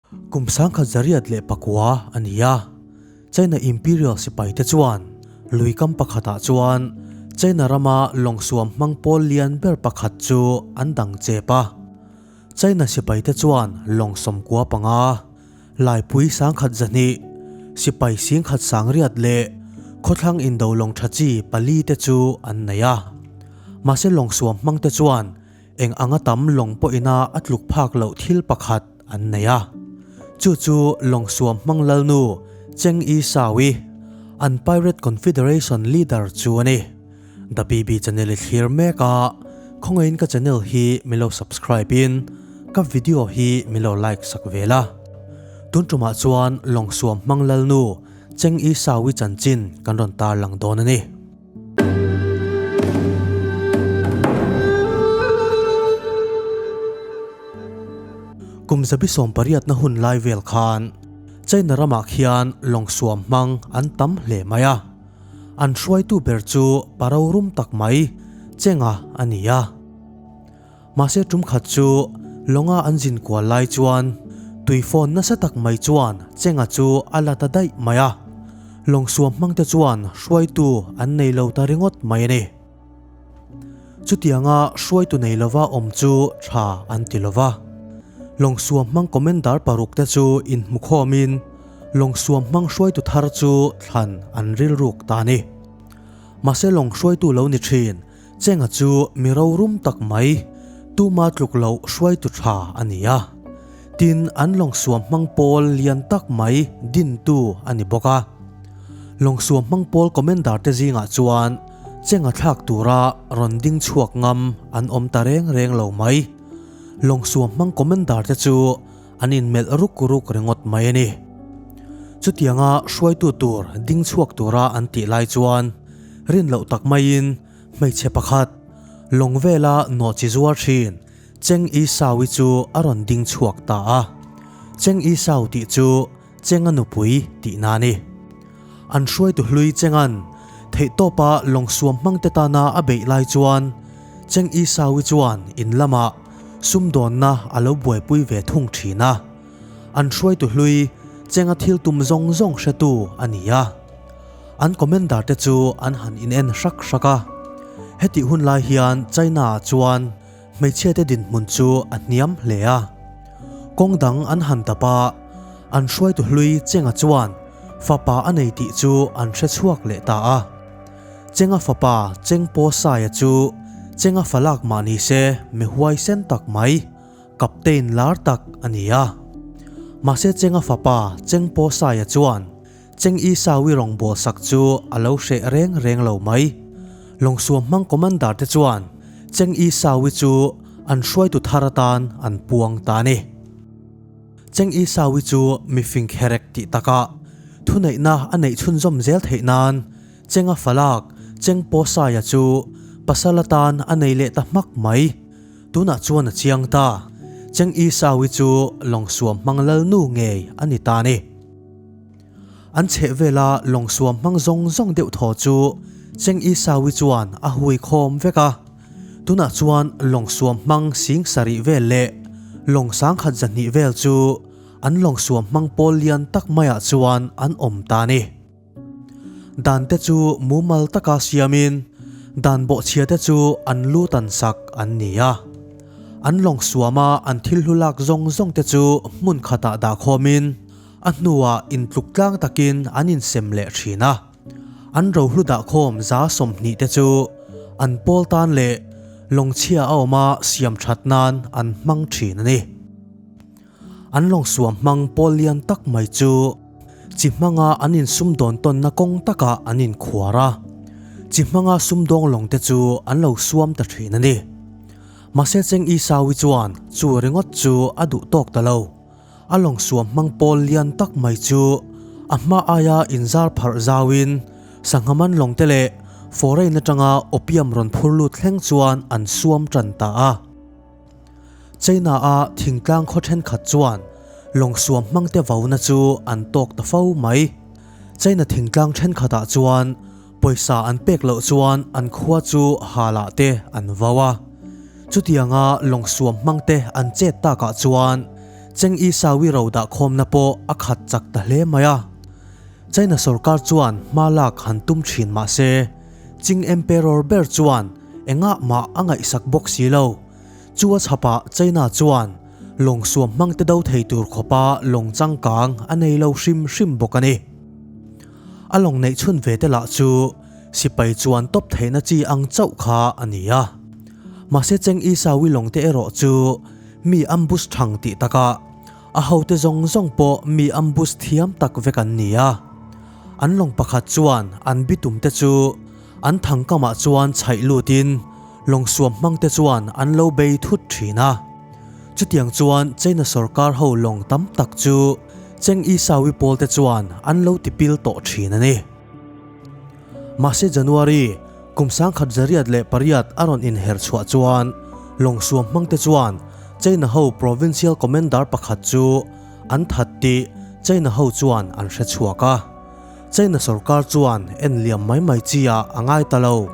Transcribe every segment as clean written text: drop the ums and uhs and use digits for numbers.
Kum 1909 a ni a, China Imperial sipaite chuan lui kam pakhatah chuan China rama lawng suam hmang pawl lian ber pakhat chu an dang chep a. China sipaite chuan lawng 95, laipui 120, sipai 1090 leh khawthlang indo lawng tha chi pali te chu an nei a. Mahse lawng suam hmangte chuan Eng anga tam lawng pawhina a tluk phak loh thil pakhat an nei a. Chu chu lawng suam hmang lalnu Cheng Yi Sao-i, an Pirate Confederation leader chu a ni. The BB channel i thlir mek a, khawngaihin ka channel hi min lo subscribe in ka video hi min lo like sak ve la. Tun tumah chuan lawng suam hmang lalnu Cheng Yi Sao-i chanchin kan rawn tarlang dawn a ni. Kum 18 na hun lai vel khan China ramah khian lawng suam hmang an tam hle mai a. An hruaitu ber chu paro rum tak mai Chenga a ni a. Mahse tum khat chu lawnga an zin kual lai chuan tui phone nasa tak mai chuan Chenga chu a la ta daih mai a. Lawng suam hmangte chuan hruaitu an nei lo ta ringawt mai a ni. Chutianga hruaitu nei lova awm chu tha an ti lova. Lawng suam hmang commander paruk te chu inhmukhawmin lawng suam hmang hruaitu thar chu thlan an rilruk ta a ni. Mahse lawng hruaitu lo ni thin Chenga chu mi rorum tak mai, tuma tluk loh hruaitu tha a ni a. Tin, an lawng suam hmang pawl lian tak mai dintu a ni bawk a. Lawng suam hmang pawl commander te zingah chuan Chenga thlak tura rawn ding chhuak ngam an awm ta reng reng lo mai. Lawng suam hmang commander te chu an inmelh ruk ruk ringawt mai a ni. Chutianga hruaitu tur ding chhuak tura an tih lai chuan rin loh tak maiin hmeichhe pakhat lawng vela nawh chi zuar thin Cheng I Sao-i chu a rawn ding chhuak ta a. Cheng I Sao tih chu Chenga nupui tihna a ni. An hruaitu hlui Chenga'n theihtawpa lawng suam hmangte tana a beih lai chuan Cheng I Sao-i chuan in lamah sumdawnna a lo buaipui ve thung thin a. An hruaitu hlui Chenga thil tum zawng zawng hretu a ni a. An commander te chu an han inen hrak hrak a. Hetih hun lai hian China-ah chuan hmeichhiate dinhmun chu a hniam hle a. Kawng dang an han tap a, an hruaitu hlui Chenga chuan fapa a nei tih chu an hre chhuak leh ta a. Chenga fapa Cheng Paw Saia chu Chenga falak mah ni se mi huaisen tak mai, Captain lar tak a ni a. Mahse Chenga fapa Cheng Paw Saia chuan Cheng I Sawi rawngbâwl sak chu a lo hreh reng reng lo mai. Lawngsuam hmang commander te chuan Cheng I Sawi chu an hruaitu thar atan an puang ta a ni. Cheng I Sawi chu mi fing kherek tih takah thuneihna a neih chhunzawm zel theih nan Chenga falak Cheng Paw Saia chu pasal atan a nei leh ta hmak mai. Tunah chuan a chiang ta, Cheng I Sawi chu lawngsuam hmang lalnu ngei a ni ta a ni. An chheh vela lawng suam hmang zawng zawng deuh thaw chu Cheng I Sawi chuan a hui khawm vek a. Tunah chuan lawng suam hmang 7000 vel leh lawng 1200 vel chu an lawng suam hmang pawl lian tak maiah chuan an awm ta a ni. Dan te chu mumal taka siamin dan bawhchhia te chu an lu tan sak an ni a. An lawng suama an thil hlu lak zawng zawng te chu hmun khatah dah khawmin a hnuah intluk tlang takin an insem leh thin a. An rohlu dah khawm 20 te chu an pawl tan leh lawngchhia a awma siam that nan an hmang thin a ni. An lawng suam hmang pawl lian tak mai chu chi hmanga an insumdawn tawnna kawng takah an inkhuar a, chi hmanga sumdawng lawng te chu an lo suam ta thin a ni. Mahse Cheng I Sawi chuan chu ringawt chu a duh tawk ta lo. A lawng suam hmang pawl lian tak mai chu a hma aia inzar pharh zauin sangha man lawng te leh foreign atanga opium rawn phur lut thleng chuan an suam tan ta a. China-a thingtlang khaw thenkhat chuan lawng suam hmangte vauna chu an tawk ta fo mai. China thingtlang thenkhatah chuan pawisa an pek loh chuan an khua chu halah te an vau a. Chutianga lawng suam hmangte an chet takah chuan Cheng Isawi ro dah khawmna pawh a khat chak ta hle mai a. China sorkar chuan hma lak han tum thin mah se, Qing Emperor ber chuan engah mah a ngaihsak bawk si lo. Chu a chhapah China chuan lawng suam hmangte do thei tur khawpa lawng changkang a nei lo hrim hrim bawk a ni. A lawng neih chhun ve te lah chu sipai chuan tawp theihna chi ang chauh kha a ni a. Mahse Cheng Isawi lawng te erawh chu mi ambush thang tih takah a hote zawng zawng pawh mi ambush thiam tak vek an ni a. An lawng pakhat chuan an bitum te chu an thangkamah chuan chhaih lutin lawng suam hmang te chuan an lo bei thut thin a. Chutiang chuan China sorkar ho lawng tam tak chu Cheng Isawi pawl te chuan an lo tipil tawh thin a ni. Mahse January, kum 1808 a rawn inher chhuah chuan lawng suam hmang te chuan China ho Provincial Commander pakhat chu an that tih China ho chuan an hre chhuak a. China sorkar chuan en liam mai mai chi ah a ngai ta lo.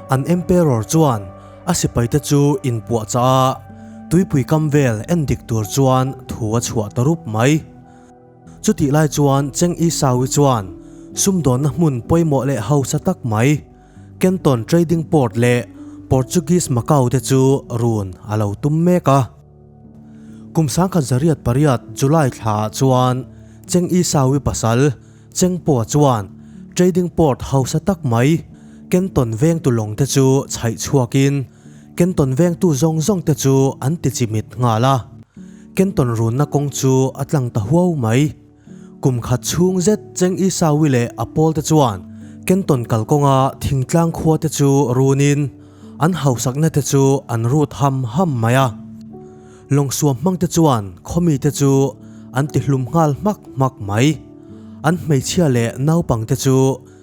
An Emperor chuan a sipai te chu inpuahchah a, tuipui kam vel en dik tur chuan thu a chhuah ta rup mai. Chutih lai chuan Cheng Isawi chuan sumdawnna hmun pawimawh leh hausa tak mai, Canton Trading Port leh Portuguese Macau te chu run a lo tum mek a. Kum 1808 July thlaah chuan Cheng Isawi pasal Cheng Pua chuan Trading Port hausa tak mai, Canton vengtu lawng te chu chhaih chhuakin Canton vengtu zawng zawng te chu an ti chimit nghal a. Kenton runna kawng chu a tlang ta huau mai. Kum khat chhung zet Cheng Isawi leh a pawl te chuan Kenton kalkawnga thingtlang khua te chu runin an hausakna te chu an rut ham ham mai a. Lawngsuam hmang te chuan khawmi te chu an ti hlum nghal hmak hmak mai. An hmeichhia leh naupang te chu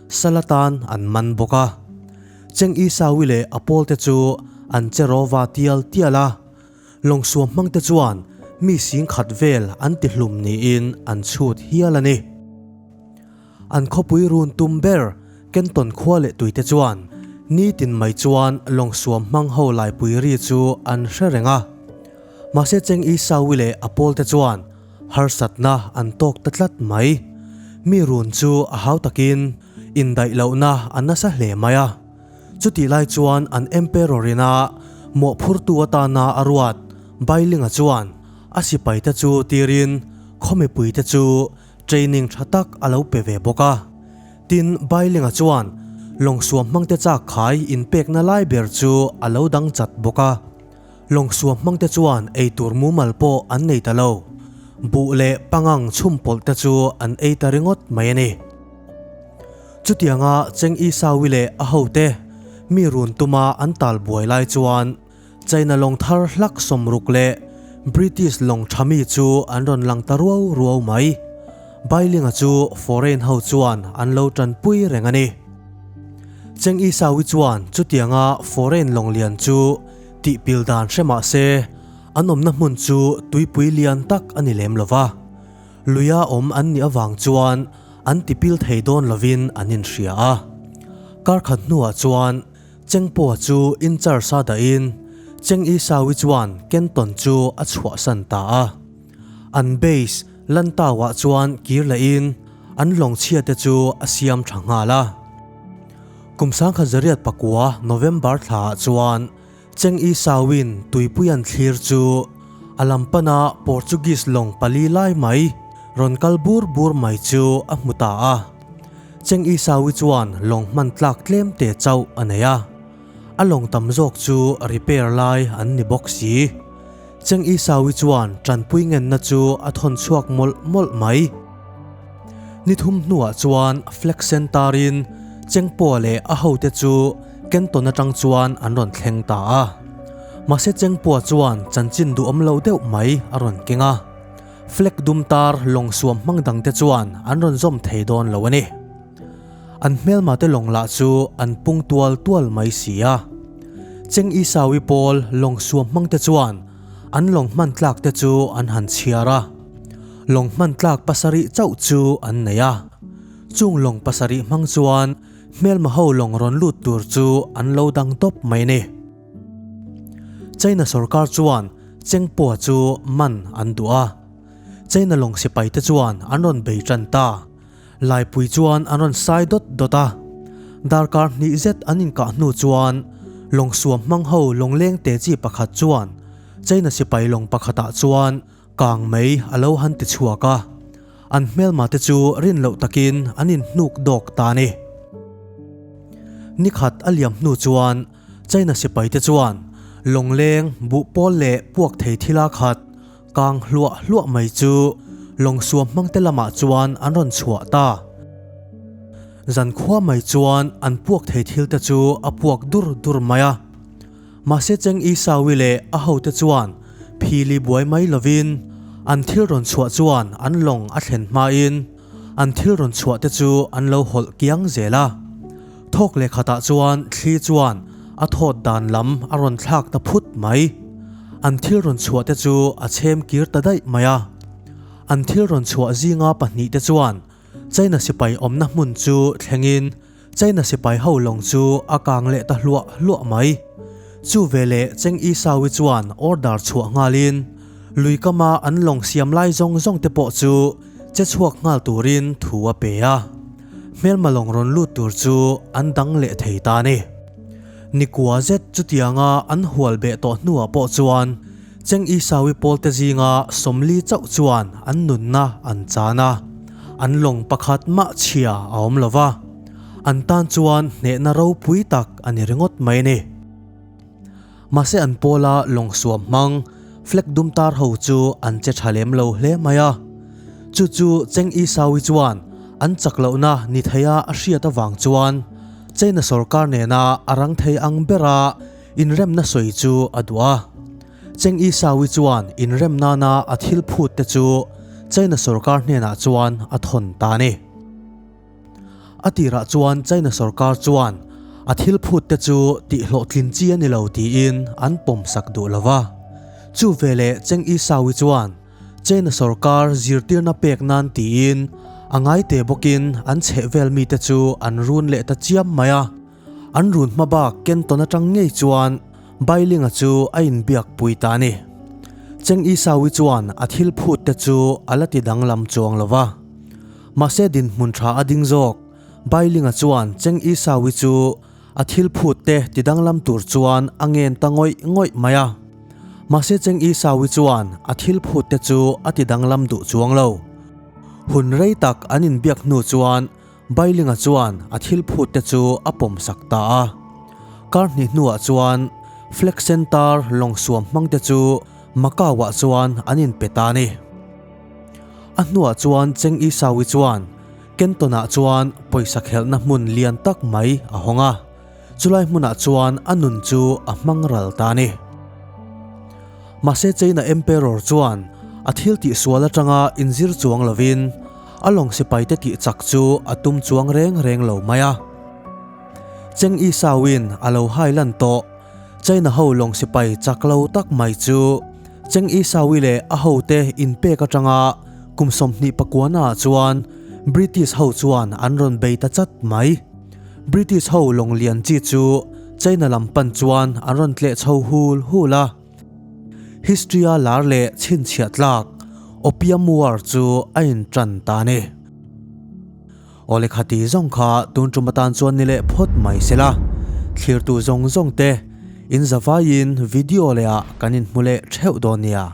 sal atan an man bawk a. Cheng Isawi leh a pawl te chu an che rawva tial tial a. Lawngsuam hmangte chuan mi singkhat vel an ti hlum niin an chhut hial a ni. An khawpui run tum ber Kenton khua leh tuite chuan nitin mai chuan lawngsuam hmang ho laipui ri chu an hre reng a. Mahse Cheng Isawi leh a pawlte chuan harsatna an tawk ta tlat mai. Mi run chu a hau takin indaih lohna a nasa hle mai a. Chutih lai chuan an Emperor ina mawhphurtu atana a ruat Bailinga chuan a sipaite chu tirin khaw mipuite chu training tha tak a lo pe ve bawk a. Tin, Bailinga chuan lawngsuam hmangte chak khai inpekna lai ber chu a lo dang chat bawk a. Lawngsuam hmangte chuan eitur mumal pawh an nei ta lo. Buh leh pangang chhum pawlh te chu an ei ta ringawt mai a ni. Chutianga Cheng Isawi leh a hote mi run tuma an tal buai lai chuan China lawng thar hlak 60 leh British lawng tha mi chu an rawn lang ta ruau ruau mai. Bailinga chu foreign ho chuan an lo tanpui reng a ni. Cheng Isawi chuan chutianga foreign lawng lian chu tihpil dan hre mah se an awmna hmun chu tuipui lian tak a ni lem lova. Luia awm an nih avang chuan an tipil thei dawn lovin an inhria a. Kar khat hnuah chuan Chengpua chu in charge a dahin Cheng Isawi chuan Kenton chu a chhuahsan ta a. An base Lantau-ah chuan kir lehin an lawngchhia te chu a siam tha nghal a. Kum 1909 November thlaah chuan Cheng Isauin tuipui an thlir chu a lam pana Portuguese lawng pali lai mai rawn kal bur bur mai chu a hmu ta a. Cheng Isaui chuan lawng hman tlak tlem te chauh a nei a. A lawng tam zawk chu repair lai an ni bawk si. Cheng Isaui chuan tanpui ngenna chu a thawn chhuak mawlh mawlh mai. Ni thum hnuah chuan Flag Center-in Chengpua leh a hote chu Kenton atang chuan an rawn thleng ta a. Mahse Chengpua chuan chanchin duhawm lo deuh mai a rawn keng a. Flag dum tar lawng suam hmang dangte chuan an rawn zawm thei dawn lo a ni. An hmelmate lawng lah chu an pung tual tual mai si a. Cheng Isawi pawl lawng suam hmangte chuan an lawng hman tlak te chu an han chhiar a. Lawng hman tlak pasarih chauh chu an nei a. Chung lawng pasarih hmang chuan hmelma ho lawng rawn lut tur chu an lo dang tawp mai a ni. China sorkar chuan Chengpua chu man an duh a. China lawng sipai te chuan an rawn bei tan ta. Laipui chuan an rawn sai dawt dawt a. Darkar hnih zet an inkah hnu chuan lawng suam hmang ho lawng leng te chi pakhat chuan China sipai lawng pakhatah chuan kang mei a lo han ti chhuak a. An hmelma te chu rin loh takin an inhnuk dawk ta a ni. Nikhat a liam hnu chuan China sipai te chuan lawng leng buh pawl leh puak thei thila khat Kang hluah hluah mai chu lawng suam hmangte lamah chuan an rawn chhuah ta. Zankhua mai chuan an puak thei thil te chu a puak dur dur mai a. Mahse Cheng Isawi leh a hote chuan phili buai mai lovin an thil rawn chhuah chuan an lawng a thlen hmain an thil rawn chhuah te chu an lo hawlh kiang zel a. Thawk leh khatah chuan thli chuan a thawt dan lam a rawn thlak ta phut mai. An thil rawn chhuah te chu a chhem kir ta daih mai a. An thil rawn chhuah zinga pahnih te chuan China sipai awmna hmun chu thlengin China sipai ho lawng chu a kang leh ta hluah hluah mai. Chu veleh Cheng Isawi chuan order chhuah nghalin lui kama an lawng siam lai zawng zawng te pawh chu che chhuak nghal turin thu a pe a. Hmelma lawng rawn lut tur chu an dang leh thei ta a ni. Nikua zet chutianga an hual beh tawh hnuah pawh chuan Cheng Isawi pawlte zinga 40 chauh chuan an nunna an chan a, an lawng pakhat mah chhia a awm lo va, an tan chuan hnehna ropui tak a ni ringawt mai a ni. Mahse an pawla lawng suam hmang flag dum tar ho chu an che tha lem lo hle mai a. Chu chu Cheng Isawi chuan an chak lohna ni theia a hriat avang chuan China sorkar nena a rang thei ang bera inremna sawi chu a duh a. Cheng Isawi chuan inrem nana a thil phut te chu China sorkar hnenah chuan a thawn ta a ni. A tirah chuan China sorkar chuan a thil phut te chu tihhlawhtlin chi a ni lo tiin an pawmsak duh lo va. Chu veleh Cheng Isawi chuan China sorkar zirtirna pek nan tiin a ngaite bawkin an chhehvel mite chu an run leh ta chiam mai a. An run hma bak Kenton atang ngei chuan Bailinga chu a inbiakpui ta a ni. Cheng Isawi chuan a thil phut te chu a la ti danglam chuang lo va. Mahse dinhmun tha a ding zawk. Bailinga chuan Cheng Isawi chu a thil phut te ti danglam tur chuan a ngen ta ngawih ngawih mai a. Mahse Cheng Isawi chuan a thil phut te chu a ti danglam duh chuang lo. Hun rei tak an inbiak hnu chuan Bailinga chuan a thil phut te chu a pawm sak ta a. Kar hnih hnuah chuan Flag Center lawng suam hmang te chu Macau-ah chuan an inpe ta a ni. A hnuah chuan Cheng Isawi chuan Kenton-ah chuan pawisa khelhna hmun lian tak mai a hawng a, chulai hmunah chuan a nun chu a hmang ral ta a ni. Mahse China Emperor chuan a thil tihsual atanga inzir chuang lovin a lawng sipaite tih chak chu a tum chuang reng reng lo mai a. Cheng Isawi'n a lo hai lan tawh China ho lawng sipai chak lo tak mai chu Cheng Isawi leh a hote inpek atanga kum 29 ah chuan British ho chuan an rawn bei ta chat mai. British ho lawng lian chi chu China lam pan chuan an rawn tleh chho hul hul a. History a lar leh chhinchhiah tlak Opium War chu a intan ta a ni. Awle khati zawng kha tun tum atan chuan ni leh phawt mai se la, thlirtu zawng zawng te in zavaiin video leh ah kan inhmu leh theuh dawn nia.